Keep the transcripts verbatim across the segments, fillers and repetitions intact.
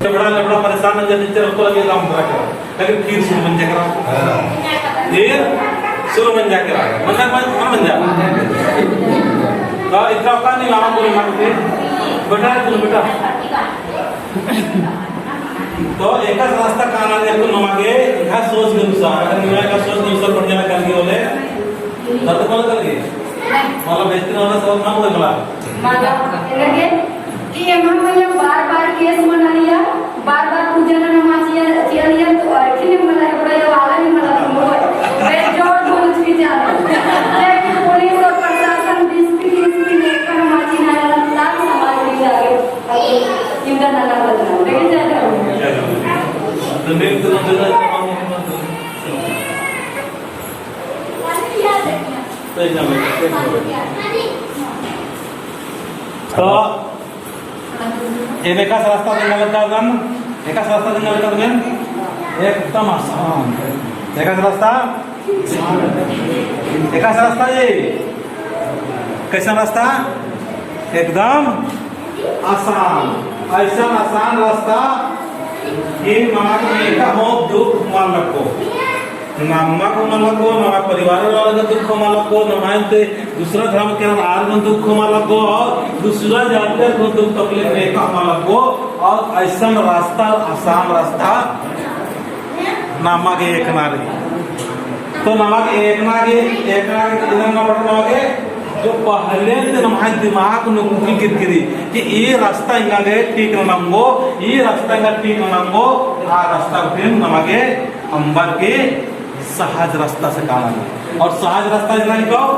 लफड़ा, लफड़ा परेशान न जल्दी चल को लगे काम करा करा। लेकिन फिर शुरू मंजा करा। फिर शुरू मंजा करा। मंजा, मंजा, मंजा। तो इतना का नहीं लाना पूरे मांगते। बेटा, तुम बेटा। तो एकासे रास्ता काना गे अक्कुन नमा गे एका सोच के अनुसार, अगर निमा एका सोच के अनुसार बढ़िया ना करके बोले, तब तो बोला करके। मतलब बेहतर वाला सब ना बोले बोला। मतलब, इनके कि एम्है मइय्याँ बार-बार केस मना लिया, बार-बार पूजा नना मा चिआ, चिआ लिया, तो अइखिन मला हेबड़ा या वाला ही मला तुम हो। बे जोर बोल चुकी जान। लेकिन पुलिस और प्रशासन, डीएसपी, डीएसपी ने एका नमा चिआ ना लाग समाज में जाके। चिंता ना करना, लेकिन जाके। तो एम एकासे रास्ता देंगा लगदन, एकासे रास्ता देंगा लगदन, एकदम आसान। एकासे रास्ता, एकासे रास्ता जी, कैसन रास्ता? एकदम आसान। ऐसा आसान रास्ता कि नमागे एका हूँ दुख मल लग्गो। नमा गे मल लग्गो, नमा परिवार वाला गे दुख मल लग्गो, नमा एन्ते दूसरा धर्म के आर गे दुख मल लग्गो और दूसरा जाति गे दुख तकलीफ एका मल लग्गो। और ऐसन रास्ता, आसान रास्ता नमा गे एकना रई। तो नमा गे एकना गे, एकना गे इधर ना पड़े नमा गे, जो पहले से नमा दिमाग नू कुकिंग किरकिरी कि ई रास्ता एंगा गे ठीक नना ओंगो, ई रास्ता एंगा ठीक नना ओंगो, आ रास्ता फिर नमा गे अम्बर के सहज रास्ता से काना। और सहज रास्ता जना ही कहो,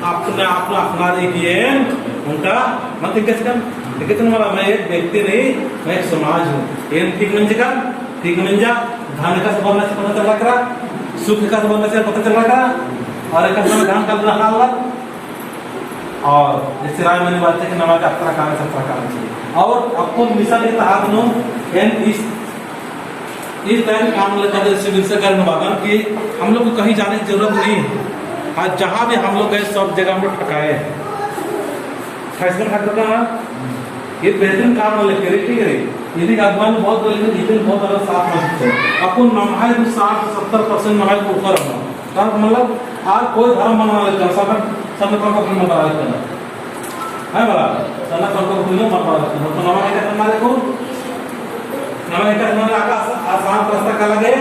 अपने आप में अपना रही कि एन उनका मत इनके से कम, लेकिन तुम्हारा मैं एक व्यक्ति नहीं, मैं एक समाज हूँ। एन ठीक मंजका, ठीक मंजा, धन का से बनना से पता चल रहा, सुख का से बनना से पता चल रहा, और एक समय धन का रहा। और जैसे राय मनी बात है कि नमा गे अतरा काना, सतरा काना चाहिए। और अक्कुन मिशन के तहत नू एन इस, इस तरह काम लेकर जैसे मिशन करने वाला कि हम लोग को कहीं जाने की जरूरत नहीं है। आज जहाँ भी हम लोग गए, सब जगह हम लोग ठकाए हैं। फैसला खत्म ना, ये बेहतरीन काम वाले करे, ठीक है। यदि अगुवाई बहुत बोले, लेकिन बहुत अलग साथ हो सकते हैं। अक्कुन नम्है भी साठ सत्तर percent नम्है ऊपर है। का मतलब, आर कोई धर्म मना लेते हैं, सन्ना, सन्ना प्रभु मना लेते हैं। है बला, सन्ना प्रभु मना लेते हैं। तो नमा एका सन्ना देखो, नमा एका सन्ना आका आसान रास्ता का लगे।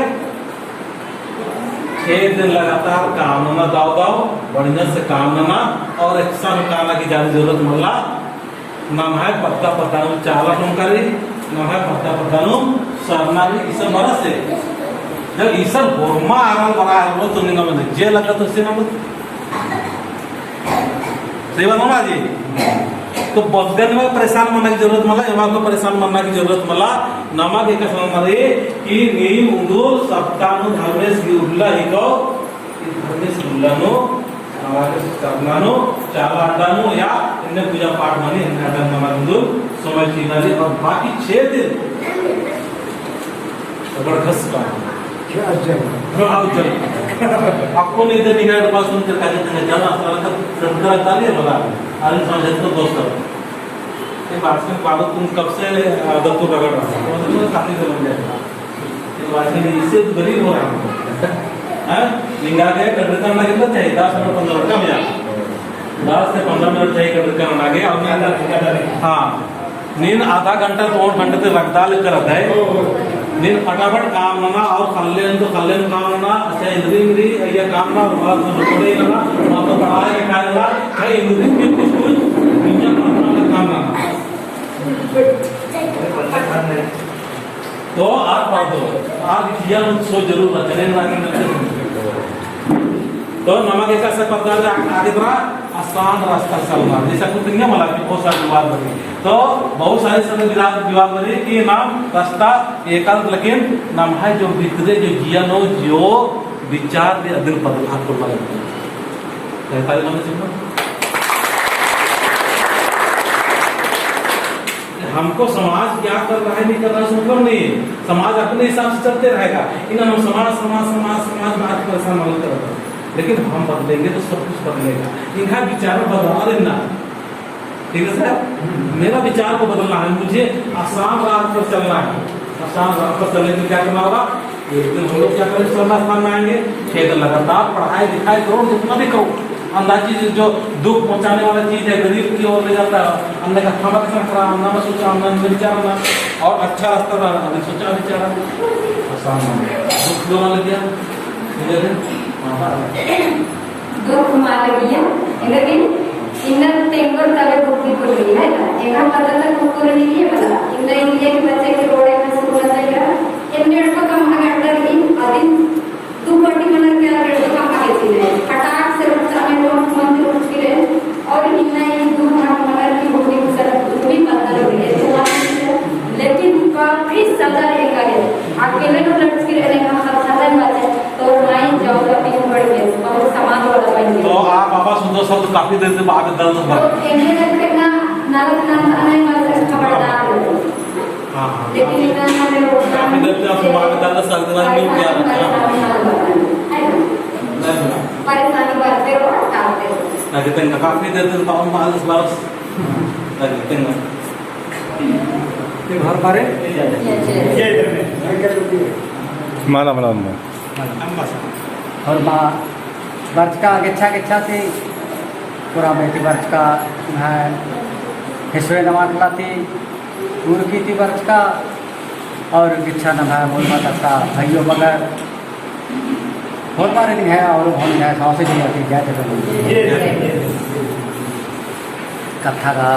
छह दिन लगातार काम नना, दव दव, बढ़िया से काम नना, और एकसन काना की ज्यादा जरूरत मल्ला। नम्है पद्दा पद्दा नू चाला टोंका रई, नम्है पद्दा पद्दा नू सरना रई, इसन बरआ से। जब इसन होरमा आरआ बरआ आरो तो निंगा मने जे लगा तो से ना मत। सही बात है ना जी? तो बग्गन में परेशान मन्ना की जरूरत मला, एमा को परेशान मन्ना की जरूरत मला। नमा गे एकासे नना रई कि नीम उन्दुल सप्ताह नू धर्मेस गही उल्ला हिको, धर्मेस गही उल्ला नू, हमारे सरना नू, चाला अड्डा नू या एन्ने पूजा पाठ मनी, एन्ने अड्डा नू नमा उन्दुल समय चिअना रई और बाकी छह दिन जबरदस्त काम। क्या अज्जल? हाँ, अज्जल। आपको नहीं देनी है, पास उनके काजे तंगे जाना, सारा का सरकार डालिए बोला, आदमी समझे तो दोस्त। ये बात में बाबू तुम कब से आदत को रगड़ रहा है? तो मतलब काफी जलन जाएगा। ये बात में इससे तो गरीब हो रहा है। हाँ? निंगा के कटरका नना के चाहिए, दस मिनट, पन्द्रह मिनट कम या। दस से पन्द्रह मिनट चाहिए कटरका नना के, और हाँ। नीन आधा घंटा, पौन घंटा ते रगदा ले करत है। नीन फटाफट काम नना और खल्ले तो खल्ले काम नना, अच्छा, इन्द्रिम रई, अइय्या काम नना, और बात तो पढ़े नना, बात तो पढ़ाई लिखाई नना, चाहे इन्द्रिम भी कुछ कुछ दुनिया काम नना, काम नना। तो आर पढ़ दो, आर जिया नू सोच जरूर रचने ना के तो नमा गे एकासे पद्दा ले आगे तरा आसान रास्ता चलना। जैसा कुछ नहीं मला कि बहुत सारे विवाद बनी। तो बहुत सारे समय विवाद, विवाद बनी कि नाम रास्ता एकाल, लेकिन नम्है जो भीतरे जो जिया नू जो विचार दे अदिन बदलाव को लगे। कहता है ना चिन्ह? हमको समाज क्या कर रहा है, नहीं कर रहा है, उससे मतलब नहीं है। समाज अपने हिसाब से चलते रहेगा। इन्हें हम समाज, समाज, समाज, समाज में आज परेशान मत करो। लेकिन हम बदलेंगे तो सब कुछ बदलेगा। इनका विचार बदलाव देना। ठीक है सर? मेरा विचार को बदलना है, मुझे आसान राह पर चलना है। आसान राह पर चलने के लिए क्या करना होगा? एक दिन हम लोग क्या करेंगे, सरना स्थान में आएंगे, छह दिन लगातार पढ़ाई लिखाई करो, जितना भी करो, अंधा चीज जो दुख पहुंचाने वाला चीज है, गरीब की ओर ले जाता है, अन्ने का खाना पसंद करा, अन्ना में सोचा, अन्ना में विचार, अन्ना और अच्छा रास्ता रहा, अन्ने सोचा विचार, आसान है। दुख जो वाला दिया, ठीक है? हाँ। दुख मालगिया, लेकिन इन्ना तेंगोर तबे दुख भी कोई है ना, एंगा पता तक दुख कोई नहीं है बता, इन्ना इंडिया के बच्चे के रोड़े में स्कूल में जाएगा, इन्ने को कम अगर इन अदिन दो पार्टी मनर के आगे तो कम आगे चीज है, फटाक से रुक जाने को मंदिर उठ के और इन्ना इन दो भाग मनर की भूमि सर भूमि पत्थर हो गई है, लेकिन काफी सजा एंगा है, अकेले तो लड़ के रहने का खतरा है बच्चे। तो माई जाओ का पीछे पड़ गए, बहुत समाज वाला बन गए। तो आप वापस उधर सब काफी देर से बाहर दर्द तो भर। एंगे करके ना, नालक ना, ना, नहीं, बस खबरदार हो। हाँ, हाँ। लेकिन इतना ना मेरे को काफी देर से आपको बाहर दर्द से अगले बार मिल गया। परेशानी वाला बन गए, है ना? नहीं, नहीं। परेशानी बढ़ते रहो, टालते रहो। ना, कितने काफी देर से बाहर मालिश, बारिश। ना, कितने ये घर बारे? ये, ये। मला, मला, मला। और बा-, बरचका गेच्छा, गेच्छा ती, पूरा बेटी बरचका, हाँ, हिसवे नमाज लाती, उर्की ती बरचका, और गेच्छा नम्है, मोल माता का, भाइयों बगर, होरमारिन है और होन है, सौंसे जिया ती जय जगन्नाथ। कत्था का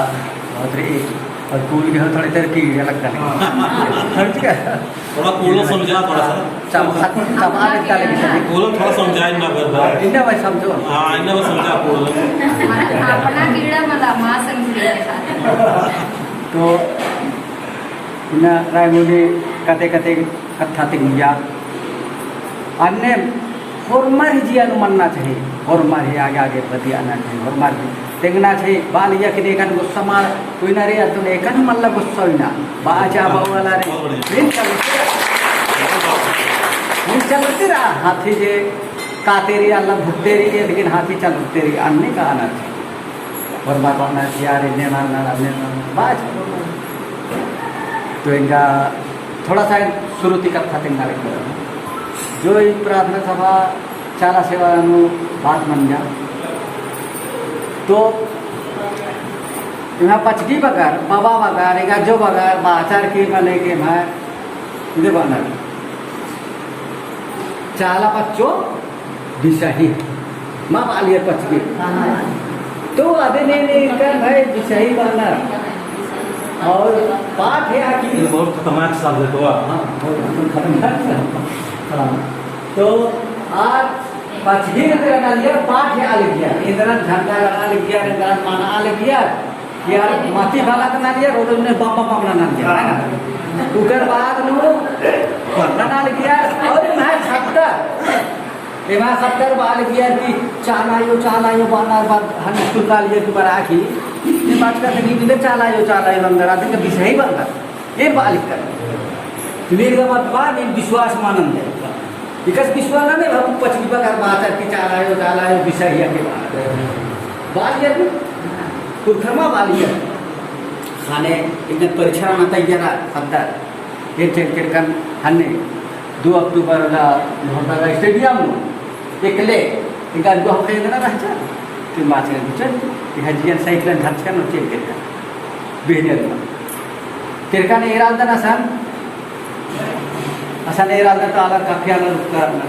बहुत रे एक और कूल के हो थोड़ी देर की अलग कर। हाँ। समझ गया? थोड़ा कूल समझा थोड़ा सा। चम-, चम-, चम-, आ लेता लेकिन सभी। कूल थोड़ा समझा इन्ना बस, बस। इन्ना भाई समझो। हाँ, इन्ना बस समझा कूल। अपना कीड़ा मला माँ समझ गया। तो इन्ना राय मुझे कते कते कत्था तिंगिया। अन्ने होरमर ही जिया नू मन्ना चाही, होरमर ही आगे आगे बतियाना चाही, होरमर ही तेंगना चाही। बाल या कि एकान गुस्सा मा हुइना रे, अतुन एकान मल्ला गुस्सा हुइना। बा आचा बा वाला रे। बहुत बढ़िया। इन चलते, इन चलते रहा, हाथी जे काते रही, अल्ला भुगते रही, लेकिन हाथी चलते रही, अन्ने का आना चाही। होरमर बअनर चिआ रे, ने नना, ने नना, बाच। तो एंगा थोड़ा सा शुरू ती कत्था तेंगा लेकर। जो ई प्रार्थना सभा चाला सेवा नू बात मंजा। तो एम्है पचगी बगर, बाबा बगर, एंगा जो बगर, बाचर की मने के एम्है इदे बअनर। चाला पच्चो बिसाही। मा बालियर पचगी। तो अदे ने, ने कर भाई बिसाही बअनर। और पाठ है आखिर। ये बहुत खतरनाक शब्द है तो। हाँ, बहुत खतरनाक शब्द। हाँ। तो आज पचगिर एन्दरा ननालियर, पाठ है आलिगियर। एन्दरा झंडा लगा आलिगियर, एन्दरा माना आलिगियर। यार मती भगत ननालियर, रोज ने बम बम बम ननालियर, है ना? उकर बाद नू ननालियर, और ना खत्तर। एमा खत्तर बाल किया कि चाला आयो, चाला आयो, बानर बाद हम स्कूल काल ये की बरा की। ये बात का तनी बिंदे चाला आयो, चाला आयो, अंदर आते के विषय ही बनता। ये बाल कर। मेरे का बात बा, ये विश्वास मानन दे। इकस विश्वास ना नहीं, हम पचकी बगर बात है कि चाला आयो, चाला आयो, विषय ही आके बात है। बाल ये, पुरखरमा बाल ये। खाने इतने परीक्षा ना तैयार है, खत्तर। ये चल कर कन हन्ने दो अक्टूबर ला लोहरदगा स्टेडियम नू एकले, इनका दो हफ्ते इतना रहचा, फिर माच गन चल, कि हजियन साइकिलन धरचकन और चल गया। बिहनेर मा। तेरका ने एरालदन असन, असन एरालदन तो आलर काफी आलर उपकार ना।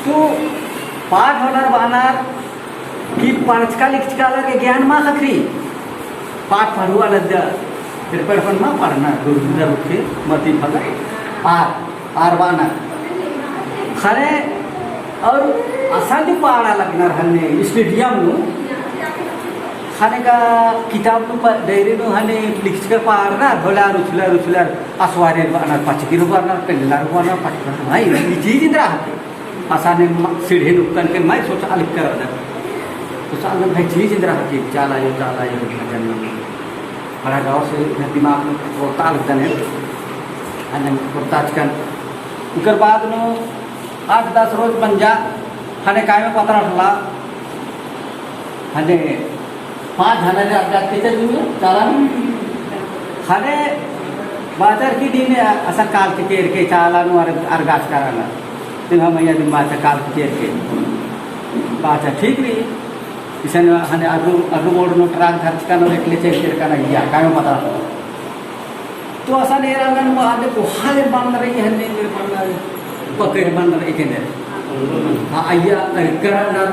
तो पाठ होनर बानर कि पढ़चका लिखचका आलर के ज्ञान मा ख़क्खरी। पाठ पढ़ुआ लद्दा, फिर पढ़पन मा पढ़ना, गुरु गुरु के मती भगा। आर, आर बाना। ख़ने और असन जो पाड़ा लगनर हन्ने स्टेडियम नू, ख़ने का किताब नू प-, डायरी नू हन्ने लिखचका पाड़ना, भोला रुचलर, रुचलर, असवारे बानर, पचगिर बानर, पेल्लर बानर, पचगिर बानर, भाई, ये चीज इन्द्रा हके। असाने म-, सीढ़ी नुक्कन के मैं सोचा लिख कर रहा। तो साल में भाई चीज इन्द्रा हकी, चाला आयो, चाला आयो, भजन में। बड़ा गौर से इधर दिमाग में कोरता लिख दने। अने कोरता चिकन। उकर बाद नू आठ दस रोज मंजा, हने काय में पतरा ठला। हने पाँच झना रे अड्डा के चल जुए, चाला में। ख़ने बाचर कि दिन असन काल के केर के चाला नू अर-, अरगाच कराना। तिम हम अइय्या दिन बाचा काल के केर के। बाचा ठीक रई। इसन हने अरु, अरु मोड़ नू ट्रक धरचका नू एकले चल केर का ना इया, कायो पता। तो असन एरालदन बादे कोहा ले बंद रई, हन्ने ले बंद रई, पकड़ बंद रई के ने। हाँ, अइय्या अरकरा ना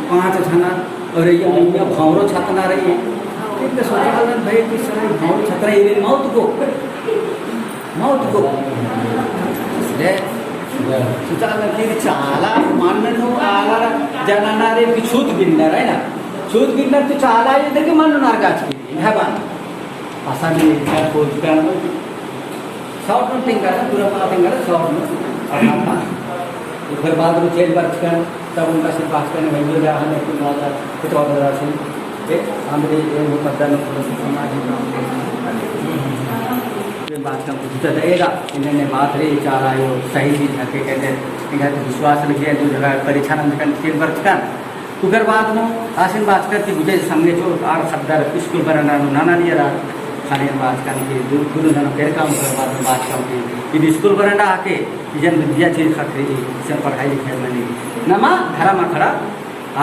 पाँच झना, और अइय्या मइय्याँ भौंरो छतना रई। फिर तो सोचालन भाई कि सर भौंरो छतना इरे मौत को, मौत को। ले, सोचालन कि चाला मन नू आलर जनना रे कि छूत बिन्नर है ना, छूत बिन्नर तो चाला ये देखे मन नू नार गाछ की, है बान। असन इधर खोज कर short note तिंगा, पूरा पता तिंगा, short note। और हम, फिर बाद में चेंज बरचकन, तब उनका सिर्फ पास करने में जो जा, हमें कुछ और, कुछ और बता सुन। एक, हम ये, ये वो पता नहीं, पूरा समाज में काम करना। ये बात का कुछ तो रहेगा, इन्होंने बात रई, चाला आयो, सही चीज है, के कहते हैं, इनका तो विश्वास लग गया, जो जगह परीक्षा नंद कर चेंज बरचकन, उकर बाद नू आसिन बाचकर कि बुझे संगे चो आर ख़द्दर स्कूल बरंडा नू ननालियर। ख़ने बाचकन कि दु-, दुनो जन केरकम, उकर बाद नू बाचकन कि इद स्कूल बरंडा हके, इजन विद्या चीज ख़क्खरी, इजन पढ़ाई लिखाई मनी। नमा धरम अखड़ा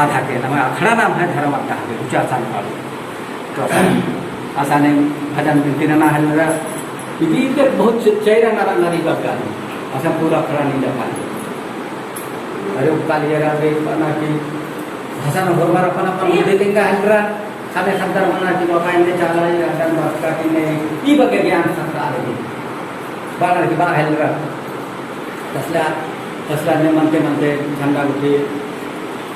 आद हके, नमा अखड़ा नाम है धरम अड्डा हके, उचा असान पाड़ो। तो असाने भजन बिनती नना हेलरा, इदी के बहुत च-, चेहरा नरा नरी बग्गा, असा पूरा अखड़ा नींदा पानी। अरे, उपकालियर रे, बना कि भाषा न होरमर अपन अपन बुद्धि लिंगा हेलरा, ख़ने ख़द्दर बना कि बाबा इन्ने चाला, ये अड्डा में बात का कि नहीं, ई बग्गे ज्ञान ख़क्खरा रई। बानर की बा हेलरा। तसला, तसला ने मनते मनते झंडा उठे।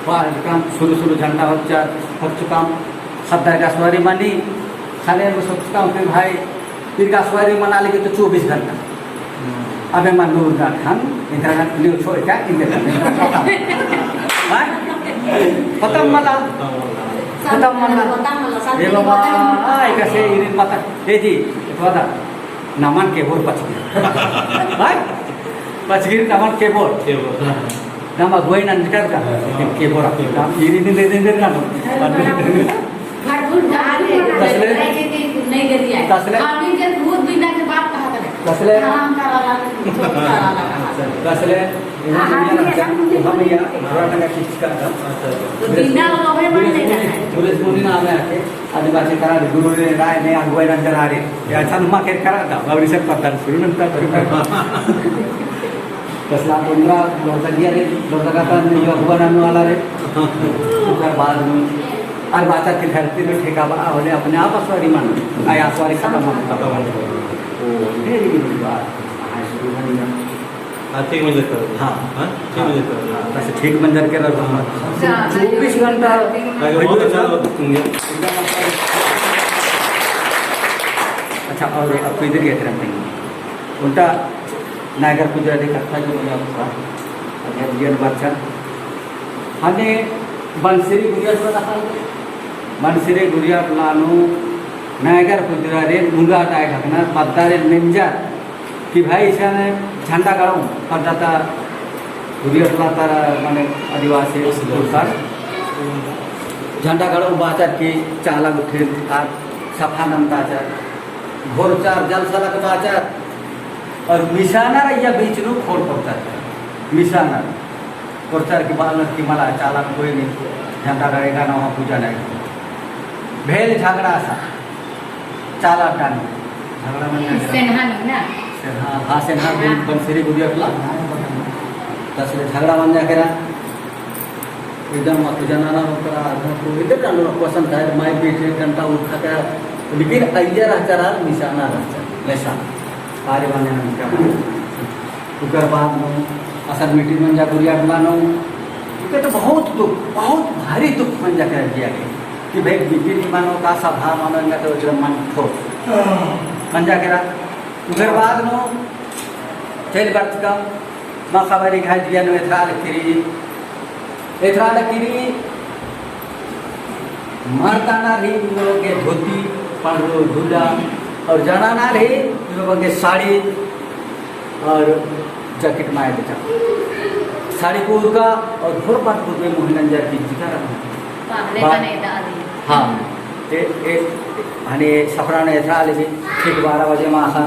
बार काम शुरू शुरू झंडा होच्चा, होच्चकम, ख़द्दर का सवारी मनी, ख़ने में सोचकम कि भाई, इरका सवारी मना लगी तो चौबीस घंटा। अबे मन्नू गा खान, इधर का न्यू छोड़ का, इधर का। हाँ? पता मला। पता मला। ए बाबा, आ, एक से इरिन पता। ए जी, पता। नमन केबोर पचगिर। हाँ? पचगिर नमन केबोर। केबोर, हाँ। नमा गोई नंजकर का। हाँ। केबोर। इरिन दे दे दे ना। तसले, तसले, तसले, हम इया, थोड़ा टंगा खींच कर, सुरेश मुनि नाम है आके, आदिवासी करा गुरु रे राय ने अगुवाई नंजर आ रे, या अच्छा नुमा के करा था, बाबरी से पता शुरू नंता। तसला पंद्रह लोटा दिया रे, लोटा का था, नहीं अगुवा नाम वाला रे, उसके बाद में अउर बाचर कि धरती में ठेका बा होले अपने आप असवारी मन, आय असवारी खतम हो, खतम हो। ओ, ढेर ही बात। हाँ, शुरू बन गया। हाँ, ठीक मंजर कर। हाँ। हाँ, ठीक मंजर कर। हाँ, बस ठीक मंजर कर रहा हूँ। हाँ। चौबीस घंटा। आगे बहुत अच्छा लोग होंगे। अच्छा, और अब तो इधर ही अतरम नहीं। उल्टा नायगर पुजरा रे कत्था जो मैं आपका अगर रियल बात है। हने बंसरी गुड़िया टोला। बंसरी गुड़िया टोला नू नायगर पुजरा रे नुंगा ताय ढकना पद्दा रे मेंजा कि भाई इसन झंडा गड़ाओ पद्दा ता गुड़िया टोला ता माने आदिवासी पुरखर झंडा गड़ाओ बाचर कि चाला गुट्ठिन आर सफा नंदाचर। भोरचर जल सलक बाचर और मिसानर अइया बीच नू खोल कोरचर। मिसानर कोरचर कि बालर कि मला चाला कोई नहीं, झंडा गड़ेगा ना, वहाँ पूजा नहीं। भेल झगड़ा सा, चाला डानी। झगड़ा मन नहीं। सेन्हा नू ना? सेन्हा, हाँ, सेन्हा, हाँ। बंसरी गुड़िया टोला। तसले झगड़ा मन जा केरा। एकदम मत जना ना ओकरा, आदमी को एकदम जानो ना पसंद है, माई बेटी घंटा उठा का, लेकिन अइया रहचर आर मिसानर रहचर, लेसा। आरे बने ना क्या। उकर बाद नू असन meeting मंजा गुड़िया टोला नू, उके तो बहुत दुख, बहुत भारी दुख मंजा कर दिया गया कि भाई, meeting मानो का सभा मानो, इनका तो एकदम मन ठोस मंजा केरा। उकर बाद नू चल बरचकम, माखा बारी घाट दिया नू एथरा लगी रई। एथरा लगी रई, मर्दानर ही उन लोग के धोती, पंडरू, झूला, और जनानर ही उन लोग के साड़ी और jacket माय बेचा। साड़ी को उरका और भोर पाट को में मोहिनंजर की जिका रखना। पहले बा-, का नहीं था अभी। हाँ। ए, ए, हने सफरा ने एथरा लगी, ठीक बारह बजे माखा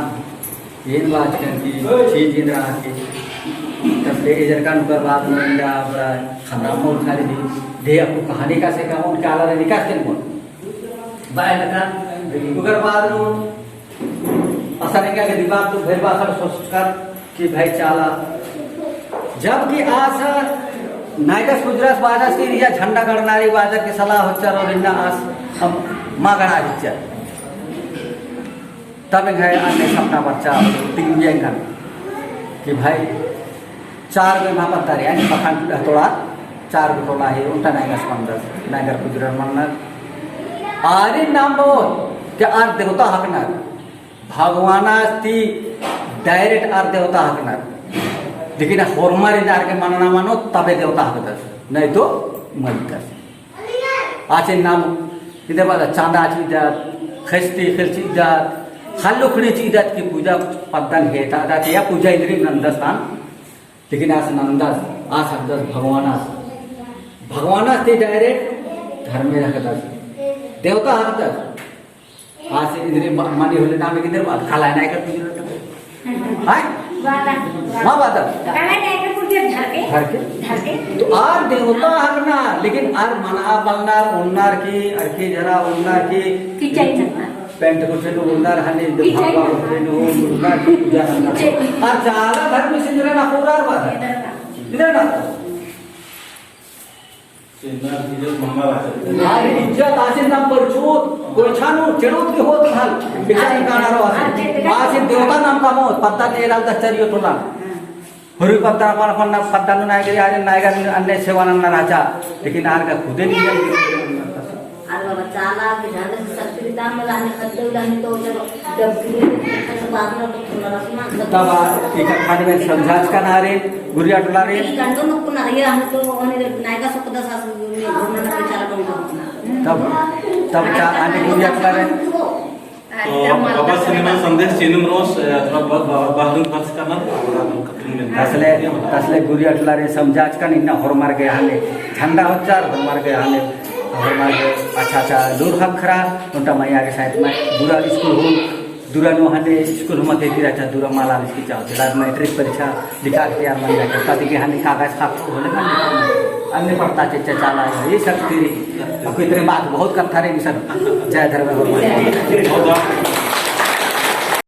एन बाचकन कि चीज एन रहा कि तसले एजरकन उकर बाद में एंगा बड़ा खतरा मोल खाली दी। दे आपको कहानी का से कहा उनके आला रे निकास के मोल। बाय लगा, उकर बाद में असन एंगा के दिमाग तो भैर बासर सोचकर कि भाई चाला। जबकि आस नायगस गुजरास बाजस कि इया झंडा गड़नारी बाजर के सलाह होचर और इन्ना आस हम मा गड़ा हिचर। तब एंग्है अन्ने सपना बरचा, तिंगियंगन कि भाई, चार गो एम्हा पद्दा रई, यानी पखान टोला, चार गो टोला ही, ओन्टा नायगस मन्दस, नायगर गुजरर मन्नर। आरिन नाम बहुत, कि आर देवता हकनर, भगवानस ती direct आर देवता हकनर। लेकिन होरमारिन आर गे मन्ना मनो, तबे देवता हकदस, नहीं तो मलदस। आसिन नाम इदे बाद चांदा चिदत, खस्ती खिल चिदत, खल्लुखड़ी चिदत कि पूजा पद्दन हेता दत या पूजा इन्द्रिम नन्दस तान। लेकिन आस नन्दस, आस हकदस भगवानस। भगवानस ती direct धर्मे हकदस। देवता हकदस। आस इन्द्रिम मा-, मानी होले नाम किन्दर बाद काला नायगर पूजा। हाय? वादा। मा वादा? काला नायगर पूजा धर के। धर के? धर के। तो आर देवता हकनर, लेकिन आर मना बलनर, ओन्नर की, अरखी झरा ओन्नर की। किचन झरा। पैंट कोठे नू ओन्नर हने, किचन भगवा झरा। कोठे नू ओन्नर की पूजा नन्नर। किचन। आर चाला धर्म सिंदुर ना पूरा बात। इधर ना। इधर ना। आर इज्जत आसिन नाम परचोत, कोई छानो, चेड़ोत के होत हाल, बेचारी काना रहो आसिन। आसिन देवता नाम का मो, पद्दा ते एराल दस चारियो टोला। हुरुई पद्दा अपन, अपन ना पद्दा नू नायगर, आरे नायगर अन्ने सेवा नन्ना रहचा, लेकिन आर का खुदे नहीं। आर बाबा चाला के झाले से शक्ति दाम वाला ने खद्दे उला ने तो चलो। तब एक खाने में समझाचकन आरे, गुरिया टोला रे। तब, तब चा-, आने गुरिया टोला रे। तो बाबा सिनेमा संदेश चिन्हम रोस, अ, थोड़ा बहुत बा-, बाहर में खर्च करना, थोड़ा हम कतरिन में। तसले, तसले गुरिया टोला रे समझाचकन इन्ना होरमर गे हाले, झंडा होचर, होरमर गे हाले, होरमर गे अच्छा, अच्छा, लूर हखरा, उन्टा मइया के साथ में, बुरा स्कूल हो, दुरा नू हने स्कूल हूँ मत एती रहचा, दुरा माला बिस्की चाहो। जला मैट्रिक परीक्षा लिखा के तैयार मन जाके, कति के हने कागज खाप होले मन लिखा। अन्ने पढ़ता चेचा चाला है, ये सब तेरी। अब इतने बात बहुत कत्था रे सब। जय धर्म भगवान।